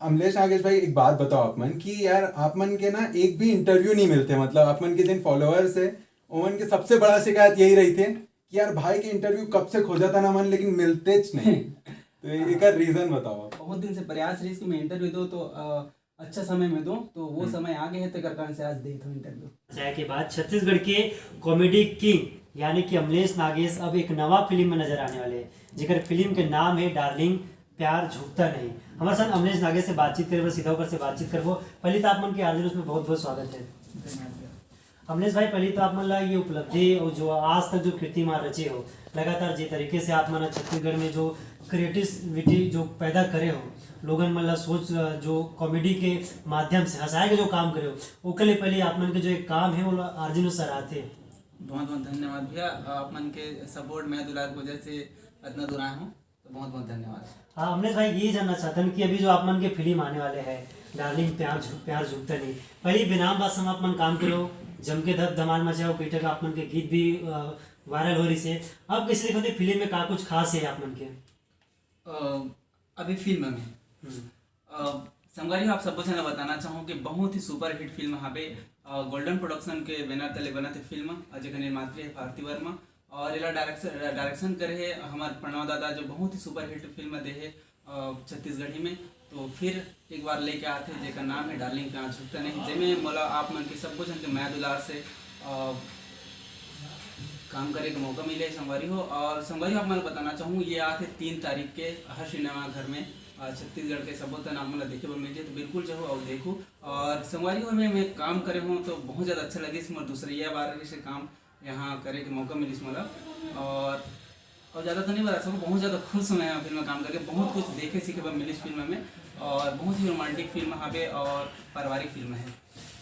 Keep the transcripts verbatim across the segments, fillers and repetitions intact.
अमलेश नागेश भाई, एक बात बताओ आप मन कि यार, आप मन के ना एक भी इंटरव्यू नहीं मिलते, मतलब आप मन के जिन फॉलोअर्स है, ओमन के सबसे बड़ा शिकायत यही रहिथे कि यार, भाई के इंटरव्यू कब से खोजत हन हमन, लेकिन मिलतेच नहीं। तो एकर रीजन बताओ आप। बहुत दिन से प्रयास रहिस कि मैं इंटरव्यू दूं, तो अ, अच्छा समय में दूं, तो वो हम्म। समय आ गए है, तेकर कारण से आज देत हूं इंटरव्यू। चाय के बाद छत्तीसगढ़ के कॉमेडी किंग यानी कि अमलेश नागेश अब एक नवा फिल्म में नजर आने वाले हैं, जेकर फिल्म के नाम है डार्लिंग प्यार झुकता नहीं। हमारे साथ अमलेश नागेश से बातचीत करे बर सीधा ओकर से बातचीत करबो। पहले तो आप मन के आरजे न्यूज में बहुत बहुत स्वागत है। धन्यवाद भैया। अमलेश भाई, पहले तो आप मन ला ये उपलब्धि और जो आज तक जो कीर्तिमान रचे हो, लगातार जे तरीके से आप मन छत्तीसगढ़ में जो क्रिएटिविटी जो पैदा करे हो, लोगन मन ला सोच, अ, जो कॉमेडी के माध्यम से हंसाए के जो काम करे हो, ओकर ले पहले आप मन के जो एक काम है, वो आरजे न्यूज सराहथे। बहुत बहुत धन्यवाद भैया, आप मन के सपोर्ट, मया दुलार की वजह से इतना दूर आए हूँ, तो बहुत बहुत धन्यवाद। हाँ अमलेश भाई, ये जानना चाहतन कि अभी जो आप मन के फिल्म आने वाले हैं डार्लिंग प्यार झु-, प्यार झुकता नहीं, पहले बिना बात हम आप मन काम करो, जम के धब धमाल मचाओ, कई ठक आप मन के गीत भी वायरल हो रहिसे, अब कैसे देखो थे फिल्म में का कुछ खास है आप मन के? अ, अभी फिल्म में हम्म। अ, संगवारी हो, आप सबो झन ला बताना चाहूँ कि बहुत ही सुपरहिट फिल्म हावे, अ, गोल्डन प्रोडक्शन के बैनर तले बनत हे फिल्म, अ, जेकर निर्मात्री है भारती वर्मा, और एला डायरेक्शन, डायरेक्शन करे है हमार प्रणव दादा, जो बहुत ही सुपरहिट फिल्म दे है, अ, छत्तीसगढ़ी में। तो फिर एक बार लेके आथे, जेकर नाम है डार्लिंग प्यार झुकता नहीं, जेमे मोला आप मन के सबो झन के मया दुलार से, अ, काम करे के मौका मिले संगवारी हो। और संगवारी हो, आप मन ला बताना चाहूँ, ये आथे तीन तारीख के हर सिनेमा घर में, अ, छत्तीसगढ़ के सबो तन आप मन ला देखे बर मिल जाए, तो बिल्कुल जाहू और देखू। और संगवारी हो, मैं, मैं काम करे हूँ तो बहुत ज़्यादा अच्छा लगिस, मोर दूसरा ये बार से काम यहाँ करे के मौका मिलिस मोला। और, और ज़्यादा तो नहीं बता सकूँ, बहुत ज़्यादा खुश हूँ मैं यहाँ फिल्म में काम करके, बहुत कुछ देखे सीखे बर मिलिस फिल्म में, और बहुत ही रोमांटिक फिल्म हावे और पारिवारिक फिल्म है।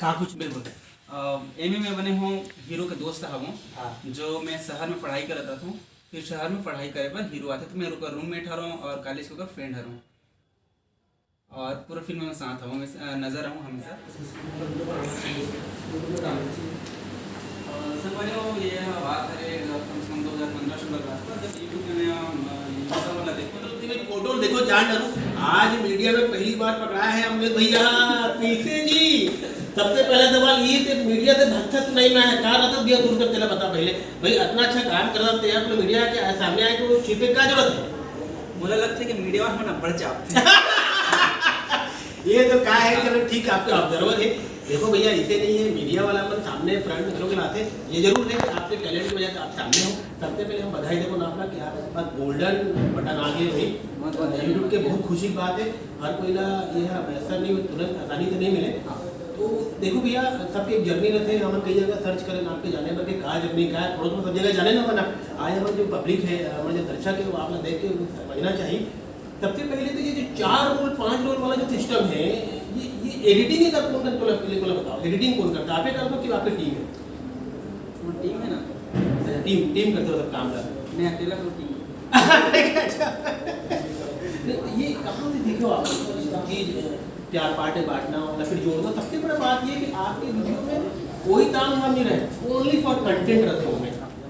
का कुछ बिल्कुल। अ, एमे मैं बने हूँ हीरो के दोस्त हवँ, हाँ। जो मैं शहर में पढ़ाई करत रहत हूँ, फिर शहर में पढ़ाई करे बर हीरो आथे, तो मैं ओकर रूममेट हरौं और कॉलेज के ओकर फ्रेंड हरौं। और पूरा फिल्म में साथ हूँ, हमेशा, अ, नजर रहूँ हमेशा। और संगवारी हो, ये बात हरे, अ, कम से कम दो हज़ार पन्द्रह सोलह के आसपास, जब YouTube में मैं, अ, YouTube वाला देखो, तो तेरे फोटो देखो, जान डालू। आज मीडिया में पहली बार पकड़ा है हमने भैया, पीसे जी। सबसे पहला सवाल ये, ते मीडिया से भागता तो नहीं ना है, कहाँ रहता भैया, दूर कर तेला बता पहले। भाई, इतना अच्छा काम कर रहा था यार, तो मीडिया के सामने आए तो छिपे का जरूरत है? मोला लगथे कि मीडिया वाला मन अब्बड़ चापथे। ये तो का है, चलो ठीक, आपके ऑब्जर्वर है। देखो भैया, ऐसे नहीं है, मीडिया वाला अपन सामने फ्रंट में लोग लाते, ये जरूर है कि आपके टैलेंट की वजह से आप सामने हो। सबसे पहले हम बधाई देबो ना अपना कि आप पास गोल्डन बटन आ गए भाई। बहुत बहुत YouTube के, बहुत खुशी की बात है। हर कोई ला ये है, मैसर नहीं, तुरंत आसानी से नहीं मिले। तो देखो भैया, सबके एक जर्नी रहते हैं, हम कई जगह सर्च करें, नाम पे जाने बर के का जर्नी का है, थोड़ा थोड़ा सब जगह जाने ना बना। आज हमारे जो पब्लिक है, हमारे जो दर्शक है, वो आप लोग देख के उनको समझना चाहिए। सबसे पहले तो ये जो चार रोल, पांच रोल वाला जो सिस्टम है, ये, ये एडिटिंग ही कर, कौन करता है? पहले बोला बताओ, एडिटिंग कौन करता है? आप ही करते हो कि आपकी टीम है? वो टीम है ना। अच्छा, टीम, टीम करते हो सब काम का? मैं अकेला हूँ टीम। अच्छा। तो ये कहाँ से सीखे हो आप चीज, प्यार पार्ट बांटना या फिर जोड़ना? सबसे बड़ा बात ये कि आपके वीडियो में कोई ताम झाम नहीं रहे, ओनली फॉर कंटेंट रखे हो।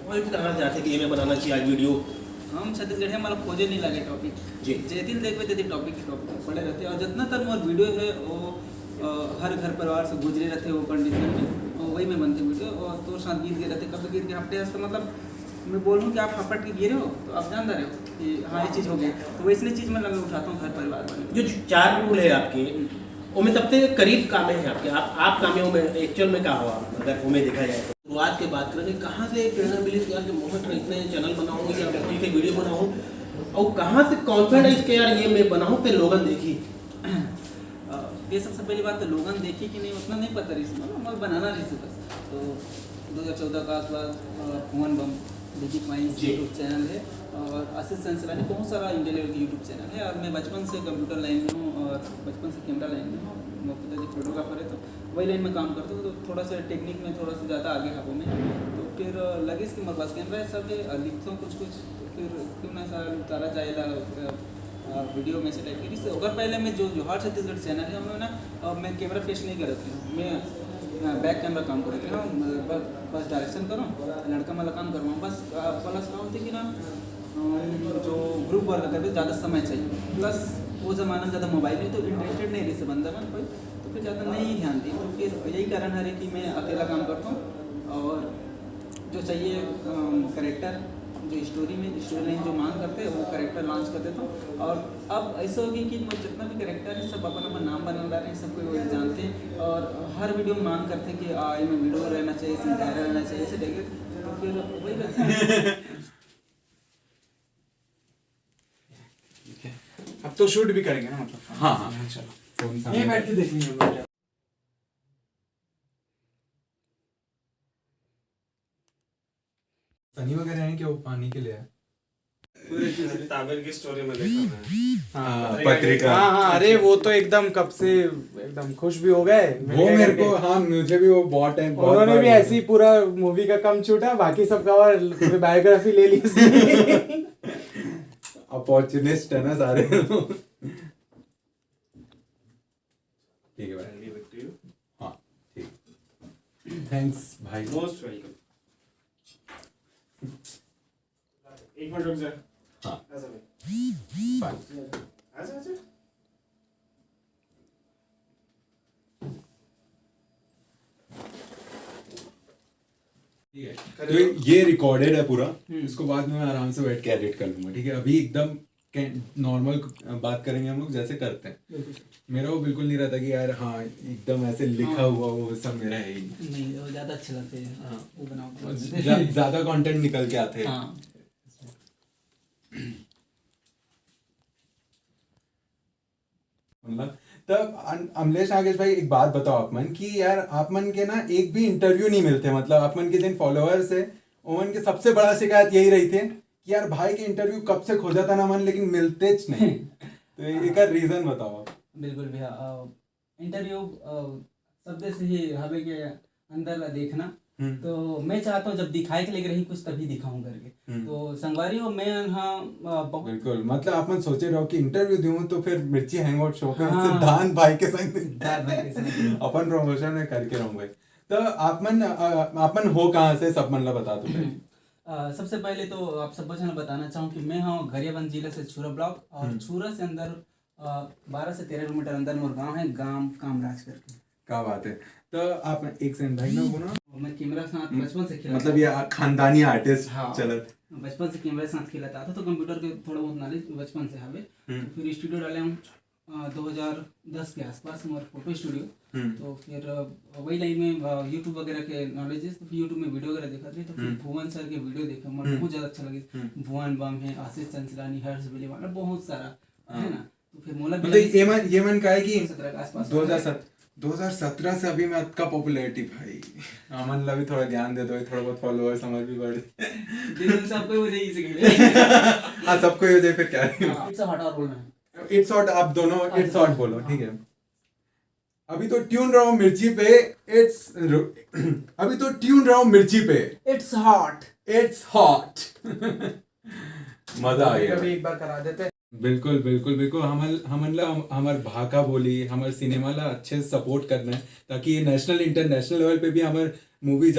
पॉइंट कहाँ से आते कि ये मैं बनाना चाहिए आज वीडियो? हम छत्तीसगढ़िया मतलब खोजे नहीं लगे टॉपिक। जी। जे दिन देखबे ते दिन टॉपिक ही टॉपिक पड़े रहते। और जितना तर मोर वीडियो है वो, अ, हर घर परिवार से गुजरे रहते वो कंडीशन में, और वही में बनते वीडियो। और तोर साथ गीत गए रहते, कब गीत गए हफ्ते हफ्ते मतलब मैं बोलूँ कि आप हपट के गिरे हो तो आप जानता रहे हो कि हाँ ये चीज़ हो गई। तो वैसने चीज़ मतलब मैं उठाता हूँ घर परिवार वाले। जो चार रूल है आपके, उनमें सबसे करीब कामे है आपके, आप, आप कामे हो में, एक्चुअल में का हो आप, अगर उनमें देखा जाए तो? शुरुआत के बात करें, कहाँ से प्रेरणा मिली कि यार कि मोहन इतने चैनल बनाऊँ या कोई के वीडियो बनाऊँ, और कहाँ से कॉन्फिडेंस के यार ये मैं बनाऊँ ते लोगन देखी? अ, ये सबसे पहली बात तो लोगन देखी कि नहीं उतना नहीं पता रही, मतलब, मतलब बनाना रही से बस। तो दो हज़ार चौदह का आसपास, अ, भुवन बम, डीजी फाइन्स जी। YouTube चैनल है, और आशीष चंचलानी, बहुत सारा इंडिया लेवल के YouTube चैनल है। और मैं बचपन से कंप्यूटर लाइन में हूँ और बचपन से कैमरा लाइन में हूँ। मोर पिताजी फोटोग्राफर है, तो वही लाइन में काम करता हूँ, तो थोड़ा सा टेक्निक में थोड़ा सा ज़्यादा आगे हूँ मैं। तो फिर, अ, लगिस कि मोर पास कैमरा है, सब है, अ, लिखता हूँ कुछ कुछ, तो फिर क्यों ना सारा उतारा जाए ला, अ, अ, वीडियो में से टाइप करी। तो ओकर पहले मैं जो जोहार छत्तीसगढ़ चैनल है, उनमें ना, अ, मैं कैमरा फेस नहीं करत हूँ, मैं, अ, बैक कैमरा काम करत हूँ, मैं बस, बस डायरेक्शन करूँ, लड़का वाला काम करवाऊँ बस। अ, प्लस का होते कि ना, अ, जो ग्रुप वर्क करते ज़्यादा समय चाहिए, प्लस वो जमाना में ज़्यादा मोबाइल नहीं, तो इंटरेस्टेड नहीं रहिस बंदा मन कोई, तो फिर ज़्यादा नहीं ध्यान दी। तो फिर यही कारण हरे कि मैं अकेला काम करता हूँ और जो चाहिए करेक्टर, जो स्टोरी में स्टोरी लाइन जो मांग करते हैं, वो करेक्टर लॉन्च कर देता हूँ। और अब ऐसा हो गया कि मैं जितना भी करेक्टर है, सब अपन अपन नाम बना रहे हैं, सब कोई वही जानते हैं और हर वीडियो में मांग करते हैं कि आ, ये में वीडियो रहना चाहिए, इसमें डायलॉग रहना चाहिए, ऐसे डायलॉग। तो फिर वही रहता है। अब तो शूट भी करेंगे ना, मतलब। हाँ, हाँ। हाँ, चलो। कौन सा ये बैठ के देख लेंगे हम लोग। सनी वगैरह हैं क्या, वो पानी के लिए है? पूरे चीज ताबेर की स्टोरी में देखा मैं। हाँ, पत्रिका पत्रिका। हाँ, हाँ, अरे वो तो एकदम कब से एकदम खुश भी हो गए, मिल वो गए मेरे करके। को, हाँ, मुझे भी वो बहुत टाइम, बहुत उन्होंने बार भी बोला। ऐसी पूरा मूवी का कम छूटा, बाकी सबका और पूरी बायोग्राफी ले ली उसकी। अपॉर्चुनिस्ट है ना सारे। ठीक है भाई। हाँ, ठीक। थैंक्स भाई। Most welcome. एक मिनट रुक जा। हाँ। ऐसा नहीं। बाय। ऐसा ऐसा। ठीक है, तो ये रिकॉर्डेड है पूरा। इसको बाद में मैं आराम से बैठ के एडिट कर लूंगा, ठीक है? अभी एकदम नॉर्मल बात करेंगे हम लोग, जैसे करते हैं। बिल्कुल। मेरा वो बिल्कुल नहीं रहता कि यार, हाँ, एकदम ऐसे लिखा हाँ। हुआ वो सब मेरा है ही नहीं। नहीं, वो ज्यादा अच्छा लगता है। हाँ, वो बनाओ। ज्या- ज्यादा कंटेंट निकल के आते हैं। हाँ। मतलब, तब अन- अमलेश नागेश भाई, एक बात बताओ आप मन कि यार, आप मन के ना एक भी इंटरव्यू नहीं मिलते, मतलब आप मन के जिन फॉलोअर्स है, उमन के सबसे बड़ा शिकायत यही रही थे कि यार, भाई के इंटरव्यू कब से खोजा था ना मन, लेकिन मिलते च नहीं। तो एक रीजन बताओ आप। बिल्कुल भैया, इंटरव्यू शब्द से ही हवे के अंदर ला देखना। हम्म। तो मैं चाहता हूँ जब दिखाए के लगे रही कुछ तभी दिखाऊं करके। हम्म। तो संगवारी हो, मैं हाँ अ, बहुत बिल्कुल, मतलब आप मन सोचे रहो कि इंटरव्यू दूं तो फिर मिर्ची हैंगआउट शो पे हाँ। सिद्धांत भाई के संग सिद्धार्थ भाई के संग। अपन प्रमोशन में करके रहूंगा। तो आप मन, अ, आप मन हो कहाँ से, सब मन ला बता दो भाई। अ, सबसे पहले तो आप सब झन ला बताना चाहूँ कि मैं हाँ गरियाबंद जिला से छुरा ब्लॉक और हम्म। छुरा से अंदर बारह से तेरह किलोमीटर अंदर मोर गांव है, गांव कामराज करके। क्या बात है। तो आप एक सेकंड भाई ना, वो ना, और मैं कैमरा साथ बचपन से खेला मतलब ये खानदानी आर्टिस्ट हाँ। चलत। बचपन से कैमरा साथ खेला था, तो कंप्यूटर के थोड़ा बहुत नॉलेज बचपन से हवे। हम्म। तो फिर स्टूडियो डाले हम अ, दो हज़ार दस के आसपास हमारे फोटो स्टूडियो। हम्म। तो फिर अ, वही लाइन में यूट्यूब वगैरह के नॉलेज है, तो फिर यूट्यूब में वीडियो वगैरह देखा थे, तो फिर हम्म। भुवन सर के वीडियो देखे, मतलब हम्म। बहुत ज्यादा अच्छा लगे। हम्म। भुवन बाम है, आशीष चंचलानी, हर्ष बेलीवाल, मतलब बहुत सारा हाँ। है ना। तो फिर मोला भी मतलब ये मन, ये मन का है कि सत्रह के आसपास। दो हज़ार सत्रह, दो हज़ार सत्रह से अभी मैं अतका पॉपुलैरिटी भाई, हमन ला भी थोड़ा ज्ञान दे दो, थोड़ा बहुत फॉलोअर्स हमारे भी बढ़। दिल से आपको हो जाए इसी के लिए। हाँ, सबको ये हो जाए फिर क्या है। हाँ, इट्स हॉट और बोलना है। इट्स हॉट, आप दोनों इट्स हॉट बोलो, ठीक है? अभी तो ट्यून रहो मिर्ची पे, इट्स अभी तो ट्यून रहो मिर्ची पे, इट्स हॉट। It's hot. मजा आ गया। कभी एक बार करा देते हैं। बिल्कुल, बिल्कुल, बिल्कुल। हमन, हमन ला, हम, हमर भाखा बोली, हमर सिनेमा ला अच्छे से सपोर्ट करना है, ताकि ये नेशनल, इंटरनेशनल लेवल पे भी हमर मूवी